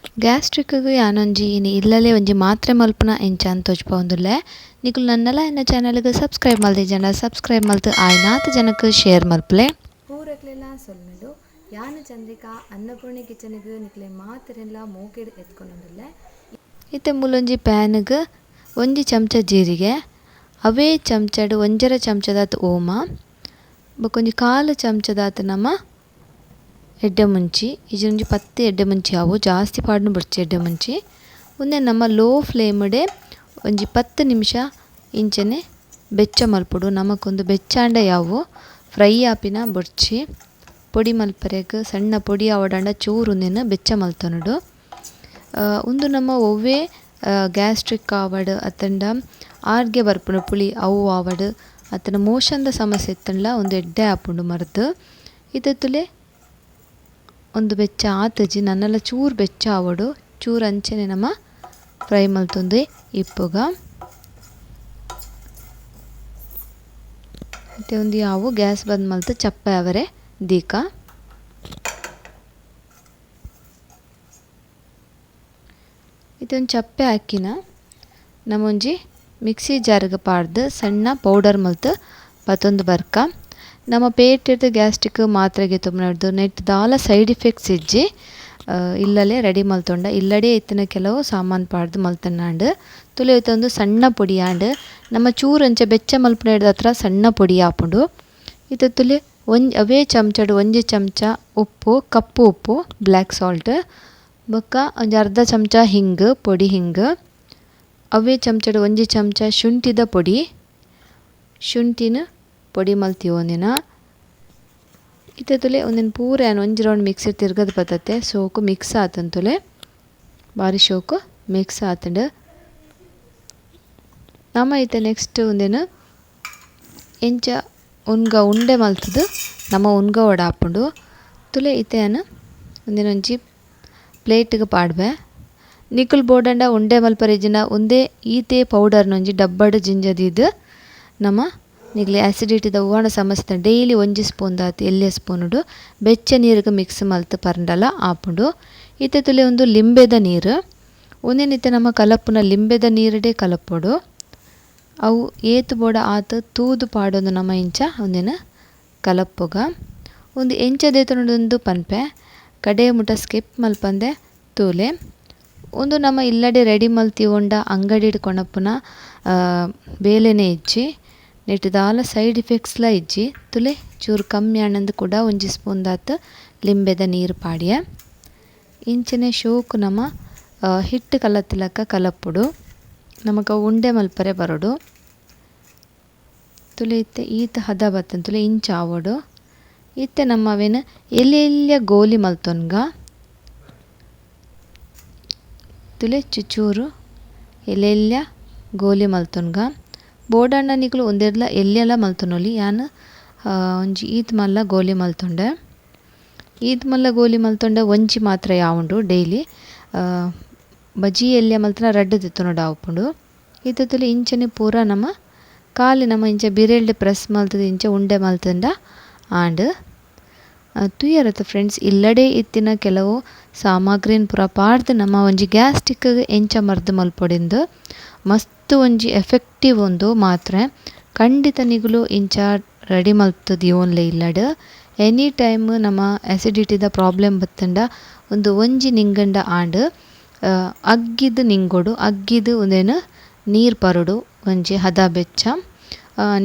Gastric ಯಾನೊಂಜಿ ಇನಿ ಇಲ್ಲಲೇ ಒಂಜಿ ಮಾತ್ರೆ ಮಲ್ಪುನ ಎಂಚ ಅಂದ್ ತೋಜ್ಪಾವೊಂದುಲ್ಲೆ. ನಿಕುಲು ನನ್ನಲ ಎನ್ನ ಚಾನೆಲ್ಗ್ ಸಬ್ಸ್ಕ್ರೈಬ್ ಮಲ್ದಿಜಂಡ ಸಬ್ಸ್ಕ್ರೈಬ್ ಮಲ್ತ್ ಆಯಿನಾತ್ ಜನಕ್ ಶೇರ್ ಮಲ್ಪುಲೆ. ಪೂರಕ್ಲೆಲ ಸೊಲ್ಮೆಲು. ಯಾನ್ ಚಂದ್ರಿಕಾ ಅನ್ನಪೂರ್ಣೆ ಕಿಚನ್ಗ್ ನಿಕ್ಲೆ ಮಾತೆರೆನ್ಲ ಮೋಕೆಡ್ ಎದ್ಕೊನೊಂದುಲ್ಲೆ. ಇತ್ತೆ ಮೂಲೊಂಜಿ ಪ್ಯಾನ್ಗ್ ಒಂಜಿ ಚಮಚ ಜೀರಿಗೆ, ಅವೇ ಚಮಚಡ್ ಒಂಜರೆ ಚಮಚದಾತ್ ಓಮ, ಬೊಕೊಂಜಿ ಕಾಲು ಚಮಚದಾತ್ ನಮ ಎಡ್ಡೆ ಮುಂಚಿ, ಇಜ್ಜಿ 10 ಎಡ್ಡೆ ಮುಂಚಿ ಆವು, ಜಾಸ್ತಿ ಪಾಡ್ನು ಬೊಡ್ಚಿ ಎಡ್ಡೆ ಮುಂಚಿ. ಉಂದೆ ನಮ್ಮ ಲೋ ಫ್ಲೇಮ್ಡೆ ಒಂಜಿ 10 ನಿಮಿಷ ಇಂಚನೆ ಬೆಚ್ಚ ಮಲ್ಪೊಡು. ನಮಕೊಂದು ಬೆಚ್ಚಾಂಡ ಯಾವು ಫ್ರೈ ಆಪಿನ ಬೊಡ್ಚಿ. ಪೊಡಿ ಮಲ್ಪರೆಗ್ ಸಣ್ಣ ಪೊಡಿ ಆವಡಂಡ ಚೂರು ಉಂದೆನ್ ಬೆಚ್ಚ ಮಲ್ತೊನೊಡು. ಉಂದು ನಮ್ಮ ಒವ್ವೇ ಗ್ಯಾಸ್ಟ್ರಿಕ್ ಆವಡ್ ಅತ್ತಂಡ ಆರ್ಗೆ ಬರ್ಪುಂಡು ಪುಳಿ ಅವು ಆವಡ್ ಅತ್ತಂಡ ಮೋಷನ್ದ ಸಮಸ್ಯೆ ಇತ್ತಂಡ ಉಂದು ಎಡ್ಡೆ ಆಪುಂಡು ಮರ್ದ್. ಇತ್ತುಲೆ ಒಂದು ಬೆಚ್ಚ ಆತಜಿ ನನ್ನಲ ಚೂರು ಬೆಚ್ಚ ಆವೊಡು. ಚೂರು ಅಂಚನೆ ನಮ ಫ್ರೈ ಮಲ್ತೊಂದು ಇಪ್ಪುಗ. ಇತ್ತೆ ಒಂದು ಯಾವು ಗ್ಯಾಸ್ ಬಂದ್ ಮಲ್ತು ಚಪ್ಪೆ ಅವರೆ ದೀಕ. ಇತ್ತೆ ಒಂದು ಚಪ್ಪೆ ಹಾಕಿನ ನಮ್ಮೊಂಜಿ ಮಿಕ್ಸಿ ಜಾರ್ಗ್ ಪಾಡ್ದು ಸಣ್ಣ ಪೌಡರ್ ಮಲ್ತು ಪತ್ತೊಂದು ಬರ್ಕ. ನಮ್ಮ ಪೇಟೆದ ಗ್ಯಾಸ್ಟ್ರಿಕ್ ಮಾತ್ರೆಗೆ ತೊಂಬನಡ್ದು ನೆಟ್ ದಾಲ ಸೈಡ್ ಎಫೆಕ್ಟ್ಸ್ ಇಜ್ಜಿ. ಇಲ್ಲಲೇ ರೆಡಿ ಮಲ್ತೊಂಡ ಇಲ್ಲಡೇ ಇತ್ತಿನ ಕೆಲವು ಸಾಮಾನು ಪಾಡ್ದು ಮಲ್ತನ್ನಾಂಡು. ತುಲೆ ಒಂದು ಸಣ್ಣ ಪೊಡಿ ಆಂಡ್ ನಮ್ಮ ಚೂರು ಅಂಚೆ ಬೆಚ್ಚ ಮಲ್ಪುನ ಹತ್ರ ಸಣ್ಣ ಪೊಡಿ ಆಪುಂಡು. ಇತ್ತೆ ತುಲೆ ಒಂಜಿ ಅವೇ ಚಮಚಡ್ ಒಂಜಿ ಚಮಚ ಉಪ್ಪು, ಕಪ್ಪು ಉಪ್ಪು ಬ್ಲ್ಯಾಕ್ ಸಾಲ್ಟ್, ಬೊಕ್ಕ ಒಂಜಿ ಅರ್ಧ ಚಮಚ ಹಿಂಗ್ ಪೊಡಿ ಹಿಂಗ್, ಅವೇ ಚಮಚಡ್ ಒಂಜಿ ಚಮಚ ಶುಂಠಿದ ಪೊಡಿ, ಶುಂಠಿನ ಪೊಡಿ ಮಲ್ತಿ ಒಂದಿನ. ಇತ್ತೆ ತುಲೆ ಒಂದಿನ ಪೂರ ಒಂಜಿ ರೌಂಡ್ ಮಿಕ್ಸಿ ತಿರ್ಗದ ಬತ್ತತೆ ಸೋಕು ಮಿಕ್ಸ್ ಆತಂತುಲೆ ಬಾರಿ ಶೋಕು ಮಿಕ್ಸ್ ಆತಂಡು. ನಮ್ಮ ಇತ್ತೆ ನೆಕ್ಸ್ಟ್ ಒಂದಿನ ಎಂಚ ಉನ್ಗ ಉಂಡೆ ಮಲ್ತದು ನಮ್ಮ ಉನ್ಗ ವಡ ಆಪುಂಡು. ತುಲೆ ಇತ್ತೆ ಒಂದಿನ ಒಂಜಿ ಪ್ಲೇಟ್ಗೆ ಪಾಡ್ಬೆ. ನಿಕುಲ್ ಬೋಡಂಡ ಉಂಡೆ ಮಲ್ಪರೆಜಿನ ಒಂದೇ ಈತೆ ಪೌಡರ್ನೊಂಜಿ ಡಬ್ಬಡ್ ಜಿಂಜದಿದ್ದು ನಮ್ಮ ನಿಗ್ಲೆ ಆ್ಯಸಿಡಿಟಿದ ಹೂವಾಣ ಸಮಸ್ಯೆ ಡೈಲಿ ಒಂಜಿ ಸ್ಪೂನ್ ದಾತ್ ಎಲ್ಯ ಸ್ಪೂನುಡು ಬೆಚ್ಚ ನೀರಿಗೆ ಮಿಕ್ಸ್ ಮಲ್ತು ಪರ್ಂಡಲ ಆಪುಂಡು. ಇತ್ತೆ ತುಲೆ ಒಂದು ಲಿಂಬೆದ ನೀರು, ಒಂದೇನಿತ್ತೆ ನಮ್ಮ ಕಲಪ್ಪುನ ಲಿಂಬೆದ ನೀರುಡೇ ಕಲಪ್ಪೊಡು. ಅವು ಏತು ಬೋಡ ಆತು ತೂದು ಪಾಡೊಂದು ನಮ್ಮ ಇಂಚ ಒಂದೇನು ಕಲಪ್ಪುಗ. ಒಂದು ಎಂಚ ದೇತನೊಂದು ಪನ್ಪೆ ಕಡೆ ಮುಟ ಸ್ಕಿಪ್ ಮಲ್ಪಂದೆ ತೂಲೆ. ಒಂದು ನಮ್ಮ ಇಲ್ಲಡೆ ರೆಡಿ ಮಲ್ತಿ ಉಂಡ ಅಂಗಡಿ ಕೊಣಪ್ಪುನ ಬೇಲೆನೇ ಇಜ್ಜಿ, ನೆಟ್ ದಾಲ ಸೈಡ್ ಎಫೆಕ್ಟ್ಸ್ಲ ಇಜ್ಜಿ. ತುಲೆ ಚೂರು ಕಮ್ಮಿ ಆನಂದ್ ಕೂಡ ಒಂಜಿ ಸ್ಪೂನ್ ದಾತ್ ಲಿಂಬೆದ ನೀರು ಪಾಡಿಯ. ಇಂಚನೆ ಶೋಕು ನಮ್ಮ ಹಿಟ್ಟು ಕಲತ್ತಿಲಕ್ಕ ಕಲಪ್ಪುಡು, ನಮಕ ಉಂಡೆ ಮಲ್ಪರೆ ಬರೊಡು. ತುಲೆ ಇತ್ತೆ ಈತ ಹದ ಬತ್ತನ್ ತುಲೆ ಇಂಚ ಆವೊಡು. ಇತ್ತೆ ನಮ್ಮವೇನ ಎಲ್ಲೆಲ್ಲ ಗೋಲಿ ಮಲ್ತೊನ್ಗ. ತುಲೆ ಚುಚೂರು ಎಲ್ಲೆಲ್ಲ ಗೋಲಿ ಮಲ್ತೊನ್ಗ. ಬೋಡಣ್ಣ ನಿಕುಲು ಒಂದೆರ್ಲ ಎಲ್ಲೆಲ್ಲ ಮಲ್ತೊನೊಲಿ. ಯಾನ್ ಒಂಜಿ ಈತ್ ಮಲ್ಲ ಗೋಲಿ ಮಲ್ತೊಂಡೆ. ಈತ್ ಮಲ್ಲ ಗೋಲಿ ಮಲ್ತೊಂಡೆ ಒಂಜಿ ಮಾತ್ರ ಯಾವುಂಡು ಡೈಲಿ. ಬಜಿ ಎಲ್ಯ ಮಲ್ತನ ರಡ್ಡು ದೆತ್ತೊನೊಡು ಆಪುಂಡು. ಇತ್ತೆ ತುಲೆ ಇಂಚನೆ ಪೂರ ನಮ್ಮ ಖಾಲಿ ನಮ್ಮ ಇಂಚ ಬಿರೆಲ್ಡ್ ಪ್ರೆಸ್ ಮಲ್ತದ ಇಂಚ ಉಂಡೆ ಮಲ್ತಂಡ ಆಂಡ್. ತೂಯರತ್ತ ಫ್ರೆಂಡ್ಸ್ ಇಲ್ಲಡೆ ಇತ್ತಿನ ಕೆಲವು ಸಾಮಗ್ರಿನ್ ಪೂರ ಪಾಡ್ದು ನಮ್ಮ ಒಂಜಿ ಗ್ಯಾಸ್ಟ್ರಿಕ್ ಎಂಚ ಮರ್ದ್ ಮಲ್ಪೊಡಿಂದು ಮಸ್ತ್ ಒಂಜಿ ಎಫೆಕ್ಟಿವ್ ಒಂದು ಮಾತ್ರೆ. ಖಂಡಿತ ನಿಗುಲು ಇಂಚ ರೆಡಿ ಮಲ್ತು ದೀವೊನ್ಲೆ ಇಲ್ಲಡ್. ಎನಿ ಟೈಮ್ ನಮ್ಮ ಆ್ಯಸಿಡಿಟಿದ ಪ್ರಾಬ್ಲಮ್ ಬತ್ತಂಡ ಒಂದು ಒಂಜಿ ನಿಂಗಂಡ ಆಂಡ್. ಅಗ್ಗಿದ್ ನಿಂಗೊಡು, ಅಗ್ಗಿದ್ ಉಂದೆನ್ ನೀರು ಪರೊಡು ಒಂಜಿ ಹದ ಬೆಚ್ಚ.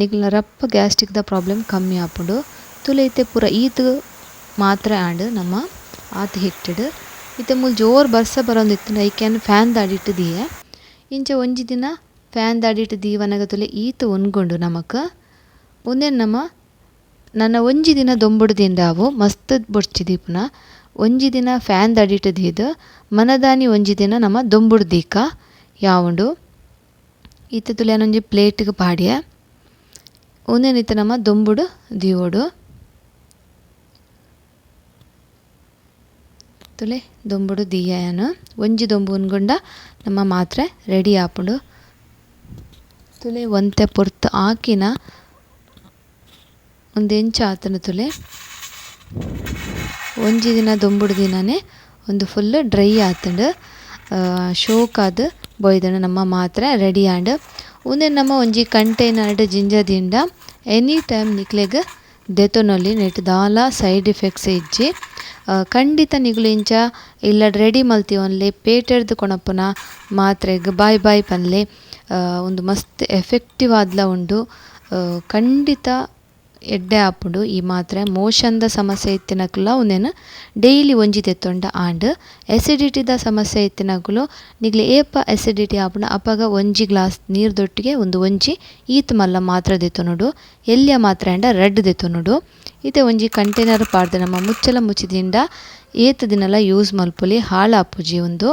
ನಿಗುಲ್ನ ರಪ್ಪ ಗ್ಯಾಸ್ಟ್ರಿಕ್ದ ಪ್ರಾಬ್ಲಮ್ ಕಮ್ಮಿ ಆಪುಂಡು. ತುಲೆ ಇತ್ತೆ ಪೂರ ಈತ್ ಮಾತ್ರೆ ಆಂಡ್ ನಮ್ಮ ಆತ್ ಹಿಟ್ಟುಡು. ಇತ್ತೆ ಮೂಲು ಜೋರು ಬರ್ಸ ಬರೊಂದಿತ್ತುಂಡ ಐಕೆನ್ ಫ್ಯಾನ್ ದಾಡಿಟ್ಟು ದೀಯೆ. ಇಂಚ ಒಂಜಿ ದಿನ ಫ್ಯಾನ್ ದಾಡಿಟ್ಟು ದೀವನಗ ತುಲೆ ಈತ್ ಉನ್ಗೊಂಡು ನಮಕ್. ಉಂದೆನ್ ನಮ್ಮ ನನ್ನ ಒಂಜಿ ದಿನ ದೊಂಬುಡು ದಿಂಡಾವು ಮಸ್ತ್ ಬೊಡ್ಚಿ ದೀಪುನ. ಒಂಜಿ ದಿನ ಫ್ಯಾನ್ ದಾಡಿಟ್ಟು ದೀದು ಮನದಾನಿ ಒಂಜಿ ದಿನ ನಮ್ಮ ದೊಂಬುಡು ದೀಕ ಯಾವುಂಡು. ಇತ್ತೆ ತುಲೆ ಒಂಜಿ ಪ್ಲೇಟ್ಗೆ ಪಾಡಿಯ. ಉಂದೆನ್ ಇತ್ತೆ ನಮ್ಮ ದೊಂಬುಡು ದೀವೊಡು. ತುಲೆ ದೊಂಬುಡು ದೀಯನ ಒಂಜಿ ದೊಂಬು ಉನ್ಗೊಂಡ ನಮ್ಮ ಮಾತ್ರೆ ರೆಡಿ ಆಪುಂಡು. ತುಲೆ ಒಂತೆ ಪೊರ್ತು ಆಕಿನ ಒಂದು ಎಂಚ ಆತನ ತುಲೆ ಒಂಜಿ ದಿನ ದೊಂಬುಡು ದಿನನೇ ಉಂದು ಫುಲ್ ಡ್ರೈ ಆತುಂಡು. ಶೋಕಾದ್ ಬೈದುಂಡು ನಮ್ಮ ಮಾತ್ರೆ ರೆಡಿ ಆಂಡ್. ಉಂದೆನ್ ನಮ್ಮ ಒಂಜಿ ಕಂಟೈನರ್ಡ್ ಜಿಂಜ ದಿಂಡ ಎನಿ ಟೈಮ್ ನಿಕ್ಲೆಗ್ ದೆತೊನೊಲಿ, ನೆಟ್ ದಾಲ ಸೈಡ್ ಎಫೆಕ್ಟ್ಸ್ ಇಜ್ಜಿ. ಖಂಡಿತ ನಿಗುಲು ಇಂಚ ಇಲ್ಲಡ್ ರೆಡಿ ಮಲ್ತಿ ಒನ್ಲೆ, ಪೇಟೆರ್ದ್ ಕೊನಪುನ ಮಾತ್ರೆಗ್ ಬಾಯ್ ಬಾಯ್ ಪನ್ಲೆ. ಉಂದು ಮಸ್ತ್ ಎಫೆಕ್ಟಿವ್ ಆದ್ಲ ಉಂಡು, ಖಂಡಿತ ಎಡ್ಡೆ ಆಪುಂಡು ಈ ಮಾತ್ರೆ. ಮೋಷನ್ ದ ಸಮಸ್ಯೆ ಇತ್ತಿನಕುಲ ಉಂದೆನ್ ಡೈಲಿ ಒಂಜಿ ದೆತ್ತೊಂಡ ಆಂಡ್. ಎಸಿಡಿಟಿದ ಸಮಸ್ಯೆ ಇತ್ತಿನಕುಲು ನಿಗ್ಲೆ ಏಪ ಎಸಿಡಿಟಿ ಆಪುಂಡು ಅಪಗ ಒಂಜಿ ಗ್ಲಾಸ್ ನೀರ್ದೊಟ್ಟಿಗೆ ಉಂದು ಒಂಜಿ ಈತ್ ಮಲ್ಲ ಮಾತ್ರೆ ದೆತ್ತೊನೊಡು, ಎಲ್ಯ ಮಾತ್ರೆ ಆಂಡ ರಡ್ಡ್ ದೆತ್ತೊನೊಡು. ಇತ್ತೆ ಒಂಜಿ ಕಂಟೈನರ್ ಪಾಡ್ದ್ ನಮ್ಮ ಮುಚ್ಚಲ ಮುಚ್ಚಿದಿಂಡ ಏತ್ ದಿನಲ ಯೂಸ್ ಮಲ್ಪೊಲಿ, ಹಾಳಾಪುಜಿ ಉಂದು.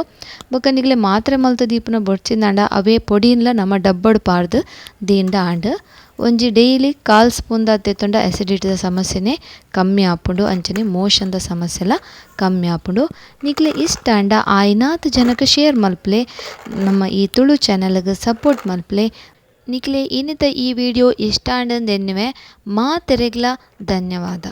ಬೊಕ್ಕ ನಿಗ್ಲೆ ಮಾತ್ರೆ ಮಲ್ತ್ ದೀಪುನ ಬೊಡ್ಚಿಂದಾಂಡ ಅವೇ ಪೊಡಿನ್ಲ ನಮ್ಮ ಡಬ್ಬಡ್ ಪಾಡ್ದ್ ದೀಂಡ ಆಂಡ್. ಒಂಜಿ ಡೈಲಿ ಕಾಲ್ ಸ್ಪೂನ್ ದಾತ್ ದೆತ್ತೊಂಡ ಎಸಿಡಿಟಿದ ಸಮಸ್ಯೆನೆ ಕಮ್ಮಿ ಆಪುಂಡು, ಅಂಚನೆ ಮೋಷನ್ ದ ಸಮಸ್ಯೆಲ ಕಮ್ಮಿ ಆಪುಂಡು. ನಿಕ್ಲೆ ಇಷ್ಟ ಆಂಡ ಆಯಿನಾತ್ ಜನಕ್ ಶೇರ್ ಮಲ್ಪುಲೆ, ನಮ್ಮ ಈ ತುಳು ಚಾನೆಲ್ಗ್ ಸಪೋರ್ಟ್ ಮಲ್ಪುಲೆ. ನಿಕ್ಲೆ ಇನಿತ ಈ ವಿಡಿಯೋ ಇಷ್ಟ ಆಂಡ್ ಎನ್ನುವೆ. ಮಾತೆರೆಗ್ಲ ಧನ್ಯವಾದ.